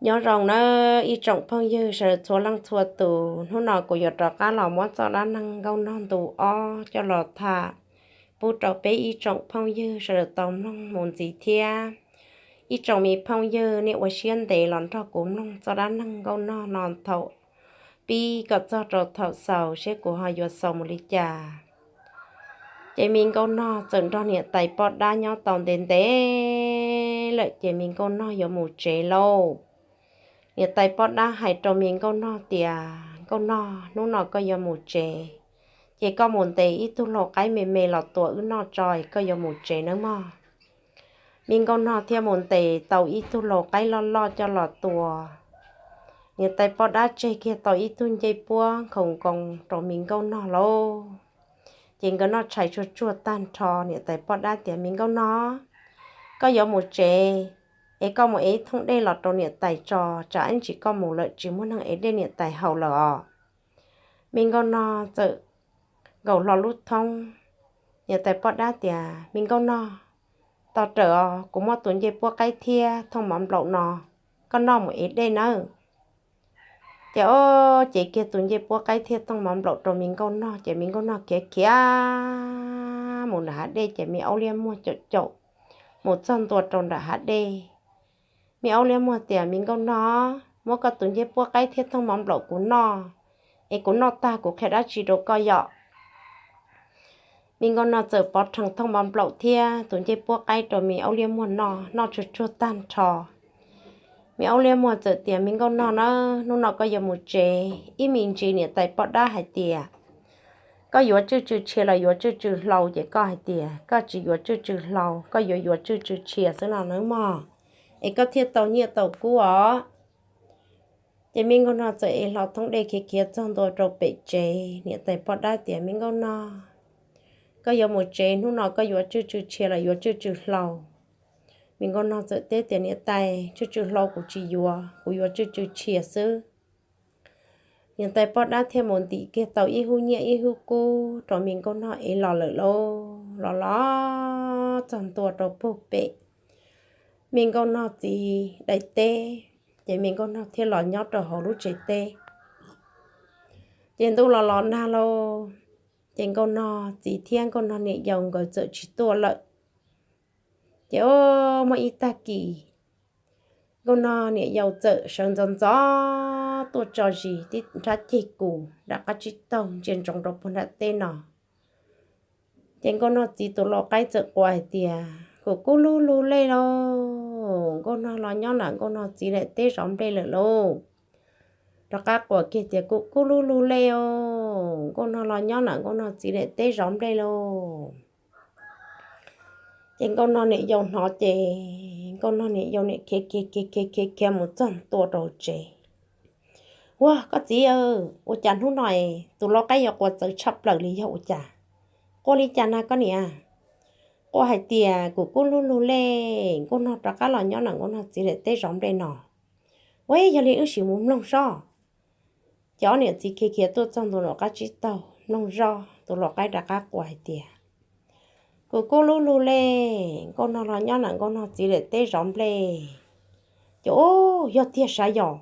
Nyob zoo nawb ib tsoom phooj ywg sawv daws txhua leej txhua tus, hnub no kuv yuav rov qab los muab txoj dab neeg nkauj nog ntu ob coj los tham pub rau peb ib tsoom phooj ywg sawv daws tau mloog mus ntxiv thiab. Ib tsoom me phooj ywg nej ua siab ntev los nrog kuv mloog txoj dab neeg nkauj nog no thaum pib kom txog rau thaum xaus seb kuv ho yuav xaus mus li cas. Ces me nkauj nog txawm nrog niam tais poj dab nyob tau ntev ntev lawm ces me nkauj nog yuav mus tsev lauj. Niam tais poj dab hais rau me nkauj nog tias, Nkauj nog, hnub no koj yuav mus tsev, ces koj mus ntes ib tug lau qaib me me los tua wb noj tso, koj yuav mus tsev nawb mog. Me nkauj nog thiaj mus ntes tau ib tug lau qaib loj loj coj los tua. Niam tais poj dab tseg kiag tau ib tug ncej puab nkhaus nkoos rau me nkauj nog lauj. Ces nkawd noj tshais tsuag tsuag tag nrho, niam tais poj dab tias, Me nkauj nog, koj yuav mus tsev, es koj mus ev ib thooj dej los rau niam tais tso, tsam ib ntsis koj mus lawm tsis muaj neeg ev dej niam tais haus lawm os. Me nkauj nog txawm nkaus hlo lub thoob. Niam tais poj dab tias, Me nkauj nog, tos rawm os, kuv muab tus ncej puab qaib thiab thooj mov nplaum no, koj noj mus ev dej nawb. Ces ob cev kiag tus ncej puab qaib thiab thooj mov nplaum rau me nkauj nog, ces me nkauj nog khiav khiav mus nram hav dej, ces me aub liab muag caum caum mus txog ntua rau nram hav dej. Me aub liab muag tias, Me nkauj nog, muab koj tus ncej puab qaib thiab thooj mov nplaum kuv noj, es kuv noj tag kuv qhia dab tsi rau koj yom. Me nkauj nog txawm pov rhees thooj mov nplaum thiab tus ncej puab qaib rau me aub liab muag noj, noj tsuag tsuag tag nrho. Me aub liab muag txawm tias, Me nkauj nog na, hnub no koj yuav mus tsev, ib me ntsis niam tais poj dab hais tias koj yuav tswj tsw tshia los yuav tswj tsw hlau, ces koj hais tias koj tsis yuav tswj tsw hlau, koj yuav yuav tswj tsw tshia xwb no nawb mog, es koj thiaj tau nyiaj tau kub os. Ces me nkauj nog txawm ev hlo thoob dej khiav khiav txog ntua rau pem tsev. Niam tais poj dab tias, Me nkauj nog, koj yuav mus tsev, hnub no koj yuav tswj tsw tshia los yuav tswj tsw hlau? Me nkauj nog txawm teb tias, Niam tais, tswj tsw hlau kuv tsis yuav, kuv yuav tswj tsw tshia xwb. Niam tais poj dab thiaj mus ntim kiag tau ib hub nyiaj ib hub kub rau me nkauj nog ev los lawm lauj. Los los txog ntua rau puag pem me nkauj nog txiv daim teb, ces me nkauj nog thiaj los nyob rau hauv lub tsev teb. Ces ntuj los los nag lauj, ces nkauj nog txiv thiab nkauj nog niam yau nkawd txawm tsis tuaj lawm. Ces o, muaj ib tag kis nkauj nog niam yau txawm sawv ntxov ntxov tuaj tso zis tib nrab ceg kus nram qab tsib taug ntsia ntsoov rau puag nram teb no. Ces nkauj nog txiv tus lau qaib txawm quaj hais tias, Kuv kub lug lug lej lauj, nkauj nog los nyob nram nkauj nog txiv daim teb zov nplej lawm lauj. Rov qab quaj kiag tias, Kuv kub lug lug lej os, nkauj nog los nyob nram nkauj nog txiv daim teb zov nplej lauj. Ces nkauj nog niam yau hnov ces nkauj nog niam yau niam khiav khiav khiav khiav khiav khiav mus txog ntua rau tsev. Ua koj txiv, ua cas hnub no tus lau qaib yuav quaj txawv tshaj plaws li, yog ua cas? Quaj li cas na koj niam? Quaj hais tias, Kuv kub lug lug lej, nkauj nog rov qab los nyob nram nkauj nog txiv daim teb zov nplej no. Ua, yog li wb sim mus mloog sob. Ces ob niam txiv khiav khiav tuaj txog ntua nram qab tsib taug mloog zoj, tus lau qaib rov qab quaj hais tias, Kuv kub lug lug lej, nkauj nog los nyob nram nkauj nog txiv daim teb zov nplej. Ces o, yog tiag sav yom.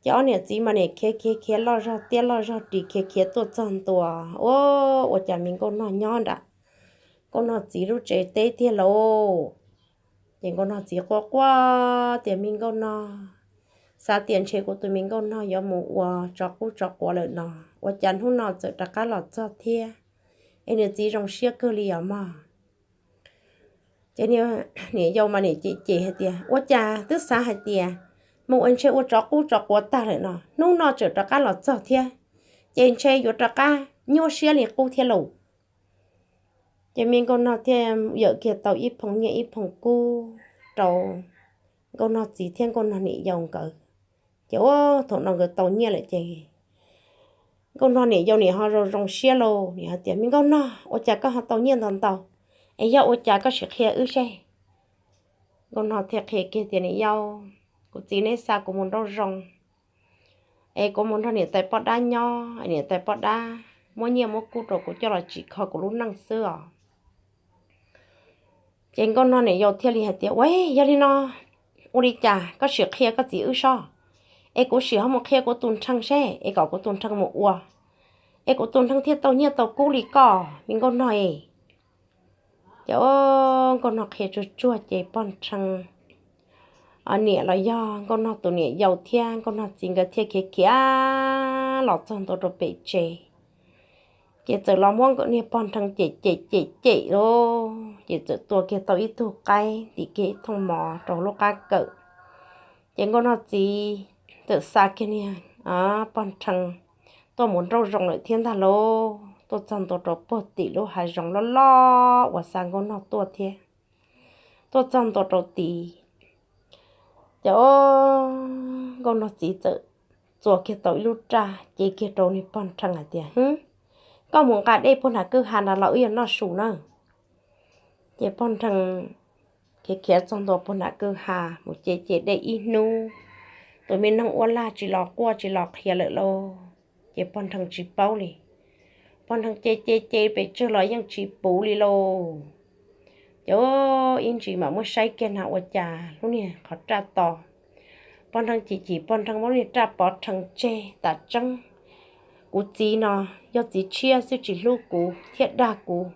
Ces ob niam txiv mas nim khiav khiav khiav loj zog tiab loj zog ris khiav khiav tuaj txog ntua, ua, ua cas me nkauj nog nyob nram nkauj nog txiv lub tsev teb tiag lauj. Ces nkauj nog txiv quaj quaj tias, Me nkauj nog, xav tias ntshe kuv tus me nkauj nog yuav mus ua tsov qub tsov quav lawm no, ua cas hnub no txawm rov qab los txog thiab, es nws txiv zoo siab kawg li os mog. Ces niam yau mas nim cem cem hais tias, Ua cas twb xav hais tias mus ua ntshe ua tsov qub tsov quav tag lawm no, hnub no tseem rov qab los txog thiab, ces ntshe yuav rov qab nyuaj siab li qub thiab lauj. Ces me nkauj nog thiaj yawm kiag tau ib phoo nyiaj ib phoo kub rau nkauj nog txiv thiab nkauj nog niam yau nkawd. Ces ua, thaum no nkawd tau nyiaj lawm ces nkauj nog niam yau nim ho zoo zoo siab lauj, nim hais tias, Me nkauj nog, ua cas koj ho tau nyiaj ntau ntau, es yog ua cas koj sim qhia wb seb. Nkauj nog thiaj qhia kiag tias, Niam yau, kuv txiv neb xa kuv mus nrauj zoo, es kuv mus nrog niam tais poj dab nyob, niam tais poj dab muab nyiaj muab kub rau kuv coj los tsim kho kuv lub neej xwb os. Ces nkauj nog niam yau thiaj li hais tias, Ua, yog li no Ua li cas koj sim qhia koj txiv wb soj, es kuv sim ho mus qhia kuv tus nrhee seb es kom kuv tus nrhee mus ua, es kuv tus nrhee thiaj tau nyiaj tau kub li koj me nkauj nog es. Ces nkauj nog qhia tsuag tsuag ces poj nrhee niam los yog nkauj nog tus niam yau thiab nkauj nog txiv nkawd thiaj khiav khiav los txog ntua rau pem tsev. Ces txawm los muab nkawd niag poj nrhee cem cem cem cem lauj, ces txawm tua kiag tau ib tug qaib ntim kiag ib thooj mov rau lub qab kawm. Ces nkauj nog txiv txawm xa kiag niag poj nrhee tuaj mus nrauj zoov lawm thiab ntag lauj. Tuaj txog ntua rau puag tim lub hav zoov loj loj uas xa nkauj nog tuaj thiab. Tuaj txog ntua rau tid, ces nkauj nog txiv txawm txua kiag tau ib lub raj cev kiag rau niag poj nrhee hais tias, Hwb, koj mus nqa dej puag nram kwj ha nrad los wb yuav noj su na. Ces poj nrhee khiav khiav txog ntua puag nram kwj ha mus cev cev dej ib hnub, tus me noog ua lag tsis los quaj tsis los qhia lawm lauj. Ces poj nrhee tsis paub li, poj nrhee ce ce ce pes tsawg los yeej tsis puv li lauj. Ces ib ntsis mam muab saib kiag na ua cas lub niag qhov raj to. Poj nrhee chim chim poj nrhee muab niag raj pov rhees tseg tas tseeb. Kuv txiv no yog txiv tshiab xwb tsis hlub kuv thiaj dag kuv.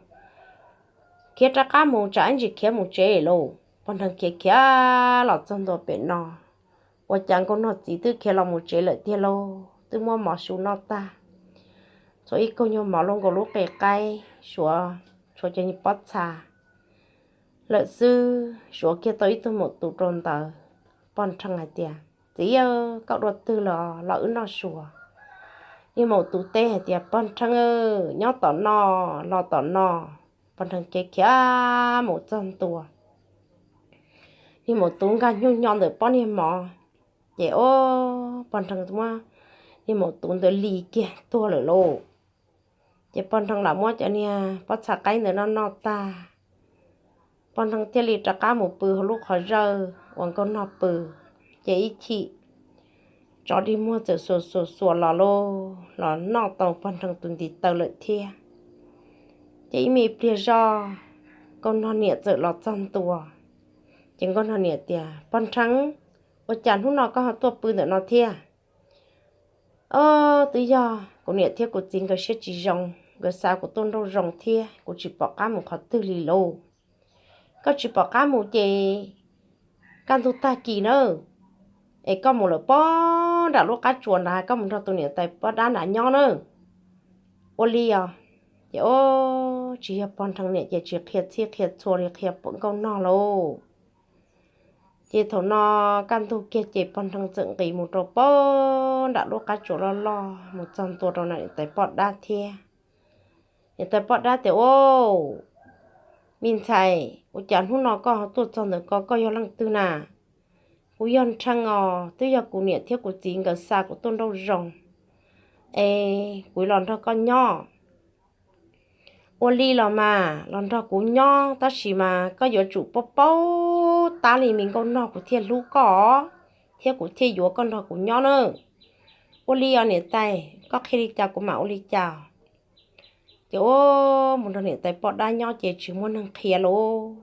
Khiav rov qab mus tsam ib ntsis khiav mus tsev lauj. Poj nrhee khiav khiav los txog ntua pem no, ua cas nkauj nog txiv twb khiav los mus tsev lawm tiag lauj, twb muab mov su noj tag. Tshuav ib kaug nyuag mov lub nkaus lub qe qaib, suav tshuav cov pob txha lawm xwb, suav kiag tau ib tug maum tus rau ntawd. Poj nrhee hais tias, Txiv, koj dua twg los los wb noj su. Niag maum tus teb hais tias, Poj nrhee, nyob tom no, los tom no. Poj nrhee khiav khiav mus txog ntua, niag maum tus nkag nyuj nyo ntawm pob niag mov, ces o, poj nrhee muab niag maum tus ntawd li kiag tuag lawm lauj. Ces poj nrhee lam muab cov niag pob txha qaib ntawd noj noj tag, poj nrhee thiaj li rov qab mus pw hauv lub qhov zawj uas nkauj nog pw. Ces ib chim tsov dig muag txawm xuas xuas xuas los lauj, los noj tau poj nrhee tus ntiv taw lawm thiab. Ces ib me pliag zoj, nkauj nog niam txawm los txog ntua. Ces nkauj nog niam tias, Poj nrhee, ua cas hnub no koj ho tuaj pw ntawm no thiab? O, twb yog kuv niam thiab kuv txiv nkawd siab tsis zoo, nkawd xa kuv tuaj nrauj zoo thiab kuv tsis pom qab mus qhov twg li lauj. Koj tsis pom qab mus ces kaj ntug tag kis na, es koj mus lawm pob nram lub qab tsuas nrad, koj mus nrog tus niam tais poj dab nrad nyob na. Ua li os. Ces o, tsis yog poj nrhee niam ces tsis qhia txhij qhia txhua li, qhia pom nkauj nog lauj. Ces thaum no kaj ntug kiag ces poj nrhee txawm nqis mus rau pob nram lub qab tsuas loj loj mus txog ntua rau niam tais poj dab thiab. Niam tais poj dab tias, O, me ntxhais, ua cas hnub no koj ho tuaj txog ntawm ko, koj yog leej twg na? Kuv yog nrhee os, twb yog kuv niam thiab kuv txiv nkawd xa kuv tuaj nrauj zoo, es kuv los nrog koj nyob. Ua li los mas los nrog kuv nyob, tab sis mas koj yuav tsum paub paub tab li me nkauj nog kuv thiaj hlub koj, thiab kuv thiaj yuav koj nrog kuv nyob na. Ua li os niam tais, koj qhia li cas kuv mam ua li cas. Ces ua mus nrog niam tais poj dab nyob ces tsis muaj neeg qhia lauj.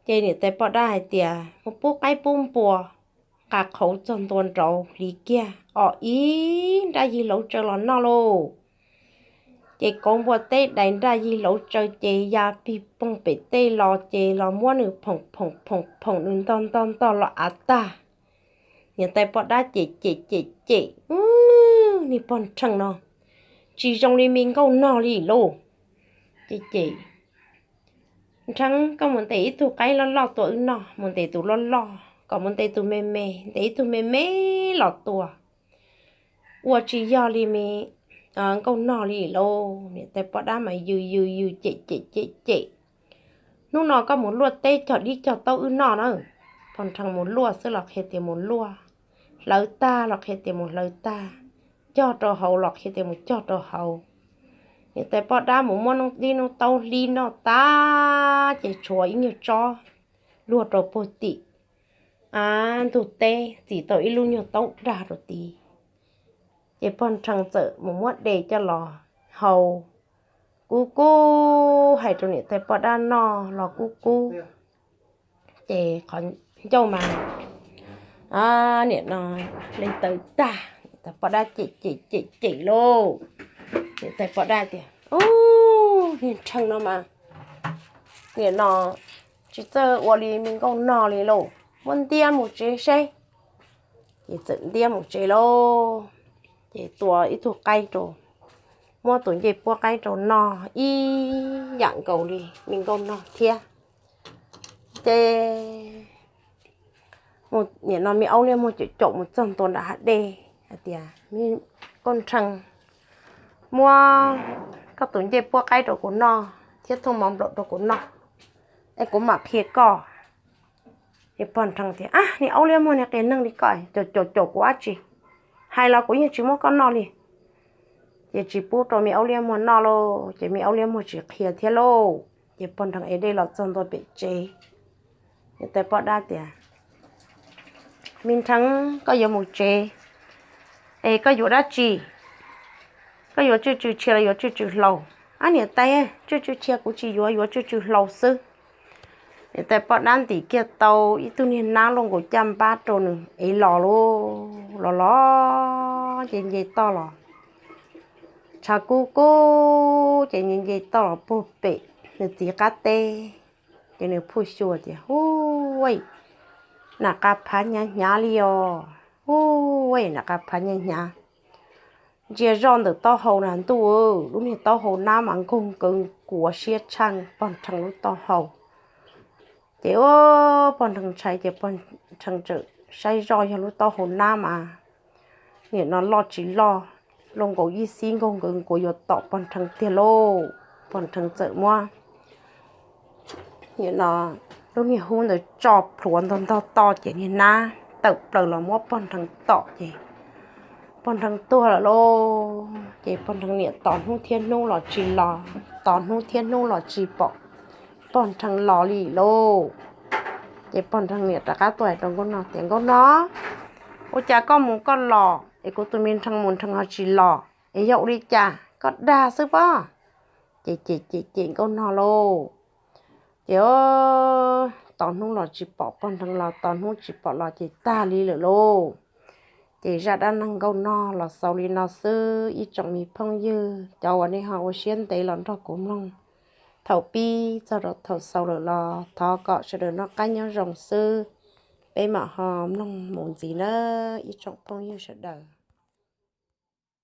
Ces niam tais poj dab hais tias, Mus pub qaib pub npua, nqa qhauv txog ntua nraud hliv kiag o ib nrab yig lauv tsaw los noj lauj. Ces kauv npua teb dais nrab yig lauv tsaw ces ya pig poog pem tej los ces los muab nws phoom phoom phoom phoom nws ntog ntog ntog los av tag. Niam tais poj dab cem cem cem cem, Niag poj nrhee no tsis zoo li me nkauj nog li lauj. Cem cem, Nrhee, koj mus ntes ib tug qaib loj loj tua wb noj, mus ntes tus loj loj, kom mus ntes tus me me, ntes ib tug me me los tua. Ua tsis yog li me nkauj nog li lauj. Niam tais poj dab mas yws yws yws cem cem cem cem, Hnub no koj mus luaj teb cog dib cog taub wb noj na. Poj nrhee mus luaj xwb los qhia tias mus luaj, hlawv tag los qhia tias mus hlawv tag, cog rau hauv los qhia tias mus cog rau hauv. Niam tais poj dab mus muab dib noob taub hlib noj tag ces tshuav ib nyuag tsob luag rau puag tim av ntug teb, txim tau ib lub nyuag taub dag rau tid. Ces poj nrhee txawm mus muab de coj los hau, kub kub hais rau niam tais poj dab noj los kub kub. Ces qhov ncauj mas, niam no, leej tawv tag, niam tais poj dab cem cem cem cem lauj. Niam tais poj dab tias, Ub, niag Nrhees no mas, niam no, tsis txawj ua li me nkauj no li lauj, muab ntiab mus tsev seb. Ces txawm ntiab mus tsev lauj. Ces tua ib tug qaib rau, muab tus ncej puab qaib rau noj ib yam nkaus li me nkauj no thiab. Ces niam no me aub liab muag caum caum mus txog ntua nram hav dej hais tias, Koj Nrhees, muab koj tus ncej puab qaib rau kuv noj thiab thooj mov nplaum rau kuv noj, es kuv mam qhia koj. Ces pog Nrhees tias, Ab, niag aub liab muag, niag qias neeg li koj, caum caum caum kuv dab tsi? Hais los kuv yeej tsis muab koj noj li. Ces tsis pub rau me aub liab muag noj lauj, ces me aub liab muag tsis qhia thiab lauj. Ces pog Nrhees ev dej los txog ntua pem tsev. Niam tais poj dab tias, Me Nrhees, koj yuav mus tsev es koj yuav dab tsi? Koj yuav tswj tsw tshia los yuav tswj tsw hlau? Ab, niam tais, tswj tsw tshia kuv tsis yuav, yuav tswj tsw hlau xwb. Niam tais poj dab ntim kiag tau ib tug niag nab luaj nkaus caj npab rau nws ev los lauj. Los los ces nce toj los, tshav kub kub ces nce nce toj los puag pem nws txiv qab teb. Ces nws phuj xyuas tias, Ub, nam qas phav hnyav hnyav li os. Ub, nam qas phav hnyav hnyav. Ntsia zoj ntawm taub hau na ntuj, lub niag taub hau nab mas nkaug nkaws nkuav siab tshaj pog Nrhees lub taub hau. Ces pog Nrhees ntshai ces pog Nrhees txawm saib zoj yog lub taub hau nab mas niam no loj tsis loj, luaj nkaus ib xib nkaug nkaws nkuav yuav tom pog Nrhees tiag lauj. Pog Nrhees txawm muab niam no lub niag hub ntawd tso plhuav ntog ntog to ces niag nab tawm plaws los muab pog Nrhees tom ces pog Nrhees tuag lawm lauj. Ces pog Nrhees niam tos hnub thiab hnub los tsis los, tos hnub thiab hnub los tsis pom pog Nrhees los li lauj. Ces pog Nrhees niam rov qab tuaj hais rau Nkauj Nog tias, Nkauj Nog, ua cas koj mus koj los es kuv tus me Nrhees mus Nrhees ho tsis los es yog ua li cas koj dag xwb pob? Ces cem cem cem Nkauj Nog lauj. Ces tos hnub los tsis pom pog Nrhees los, tos hnub tsis pom los ces tag li lawm lauj. Ces zaj dab neeg Nkauj Nog los xaus li no xwb ib tsoom me phooj ywg, cov uas nej ho ua siab ntev los nrog kuv mloog thaum pib txog rau thaum xaus lawm los thov kom sawv daws noj qab nyob zoo xwb. Peb mam ho mloog mus ntxiv na ib tsoom phooj ywg sawv daws.